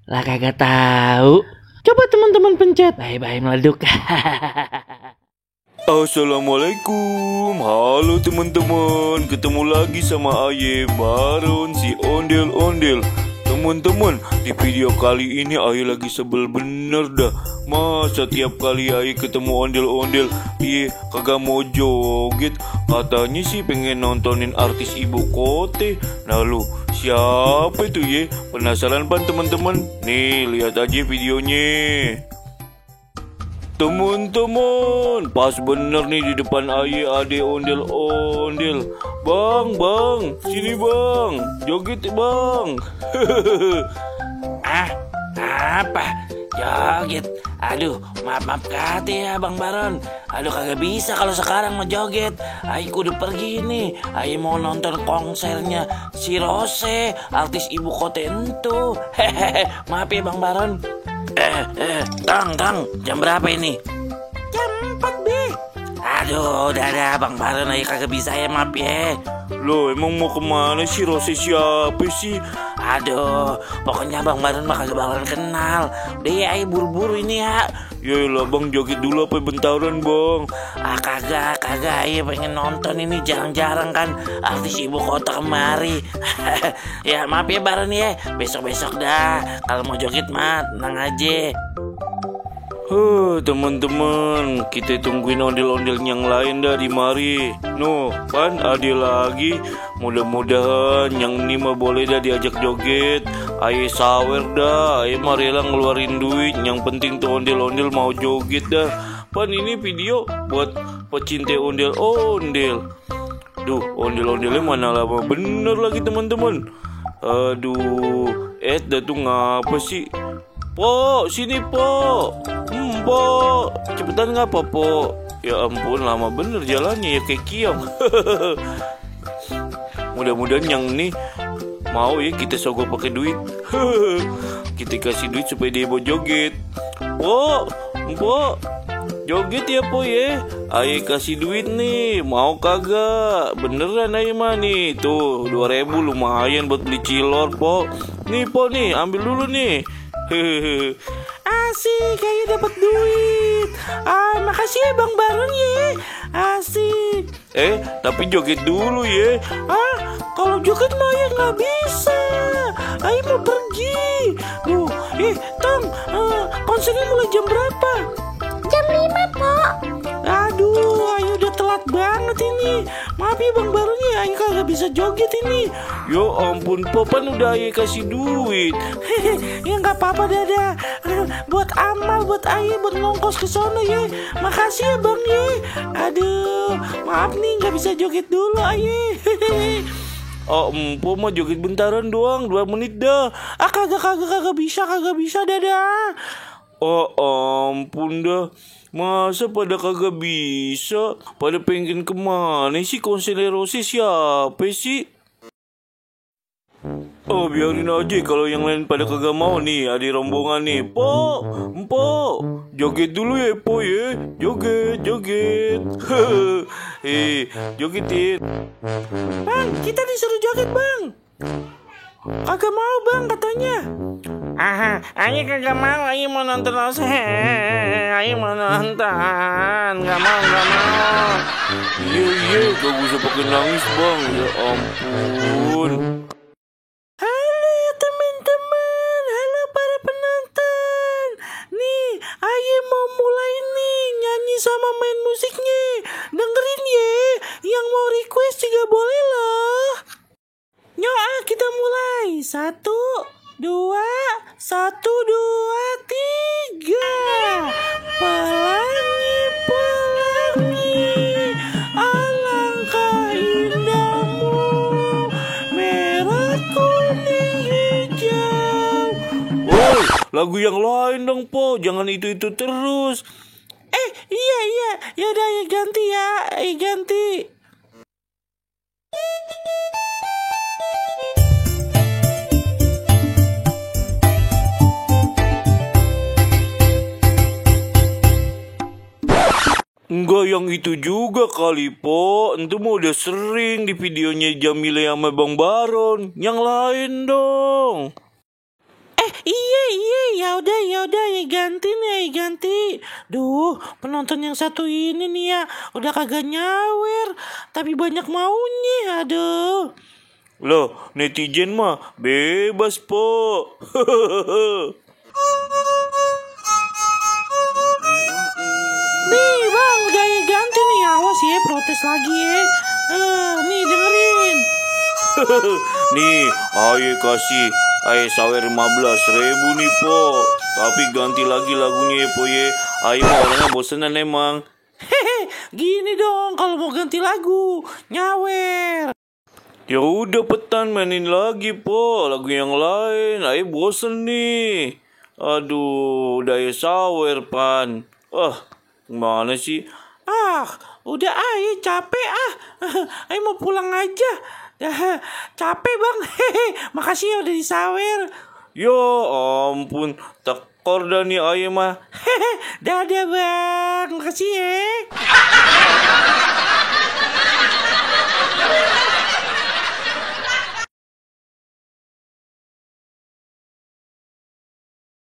Lah kagak tahu. Coba teman-teman pencet. Bye-bye meleduk. Assalamualaikum, halo teman-teman. Ketemu lagi sama Aye Baron si ondel-ondel. Teman-teman, di video kali ini Aye lagi sebel bener dah. Masa tiap kali Aye ketemu ondel-ondel dia kagak mau joget. Katanya sih pengen nontonin artis ibu kota. Nah lu siapa itu ye? Penasaran pan teman-teman? Nih lihat aja videonya. Teman-teman, pas bener nih di depan Aye ada ondel-ondel. Bang, sini bang, joget bang. Apa? Joget? Aduh, maaf kata ya Bang Baron. Aduh kagak bisa kalau sekarang mau joget. Aye kudu pergi nih. Aye mau nonton konsernya si Rose, artis ibu kota entu. Maaf ya Bang Baron. Tang, jam berapa ini? Jam 4 B. Aduh, dadah Bang Baron, Aye kagak bisa ya, maaf ya. Loh, emang mau kemana sih? Rose siapa sih? Aduh, pokoknya Bang Baron mah kagak bakalan kenal. Udah ya, Aye buru-buru ini ya. Yaelah bang, joget dulu apa bentaran bang? Kagak, Aye pengen nonton ini, jarang-jarang kan artis ibu kota kemari. Ya maaf ya Baron ya, besok-besok dah. Kalau mau joget mah tenang aja. Teman-teman, kita tungguin ondel-ondel yang lain dah di mari. No, kan ada lagi. Mudah-mudahan yang ini mah boleh dah diajak joget. Aye sawer dah, Aye mah rela ngeluarin duit. Yang penting tuh ondel-ondel mau joget dah. Pan ini video buat pecinta ondel-ondel. Duh, ondel-ondelnya mana lama bener lagi teman-teman. Aduh, dah tuh ngapa sih? Po, sini po. Po, cepetan ngapa po? Ya ampun, lama bener jalannya ya kayak kiong. Mudah-mudahan yang ini mau ya kita sogok pakai duit. Kita kasih duit supaya dia mau joget. Po, joget ya po ya. Aye kasih duit nih, mau kagak? Beneran Aye mah nih. Tuh 2.000 lumayan buat beli cilor po. Nih po nih, ambil dulu nih. Asik, kayak dapat duit. Makasih ya Bang Baron ya. Asik. Tapi joget dulu ya. Kalau joget mah ya nggak bisa. Ayo mau pergi. Tong, konsernya mulai jam berapa? Jam 5 po. Aduh, ayo udah telat banget ini. Maaf ya Bang Baron ya, ayo kagak bisa joget ini. Ya ampun, Papan udah Aye kasih duit. Ya nggak apa-apa dadah. Buat amal, buat Aye, buat ngongkos ke sono ya. Makasih ya Bang ya. Aduh, maaf nih nggak bisa joget dulu Aye. Empo mah joget bentaran doang, 2 menit dah. Kagak bisa dadah. Ampun dah. Masa pada kagak bisa? Pada pengen kemana sih? Konser Rose siapa sih? Biarin aja kalau yang lain pada kagak mau nih. Ada rombongan nih. Po, joget dulu ya po ya. Joget. Jogetin. Bang, kita disuruh joget bang. Kagak mau bang katanya. Aye kagak mau, Aye mau nonton Rose. Aye mau nonton. Gak mau. Iya, gak usah pakai nangis bang. Ya ampun. Halo teman-teman, halo para penonton. Nih, Aye mau mulai nih nyanyi sama main musiknya. Dengerin ya, yang mau request juga boleh loh. Yuk, kita mulai. 1, 2, 3. Pelangi, alangkah indahmu, merah kuning hijau. Lagu yang lain dong po, jangan itu terus. Iya, yaudah Aye ganti ya, Aye ganti. Enggak yang itu juga kali po. Entu mau udah sering di videonya Jamila sama Bang Baron. Yang lain dong. Iya, ya udah, ya ganti nih, ganti. Duh, penonton yang satu ini nih ya, udah kagak nyawer, tapi banyak maunya, aduh. Loh, netizen mah bebas, Po. Nih bang, udah ya ganti nih, awas ya, protes lagi ya. Nih dengerin. Nih, ayo kasih sawer 15.000 nih, Po. Tapi ganti lagi lagunya ya, Po ye. Ayo orangnya bosenan emang. Hehe, gini dong kalau mau ganti lagu, nyawer. Ya udah petan mainin lagi, Po. Lagu yang lain. Ayo bosen nih. Aduh, udah ya sawer, Pan. Gimana sih? Udah ayo capek ayo mau pulang aja. Capek bang, makasih ya udah disawer. Ya ampun, tekor dah nih ayo mah. Dadah bang, makasih ya.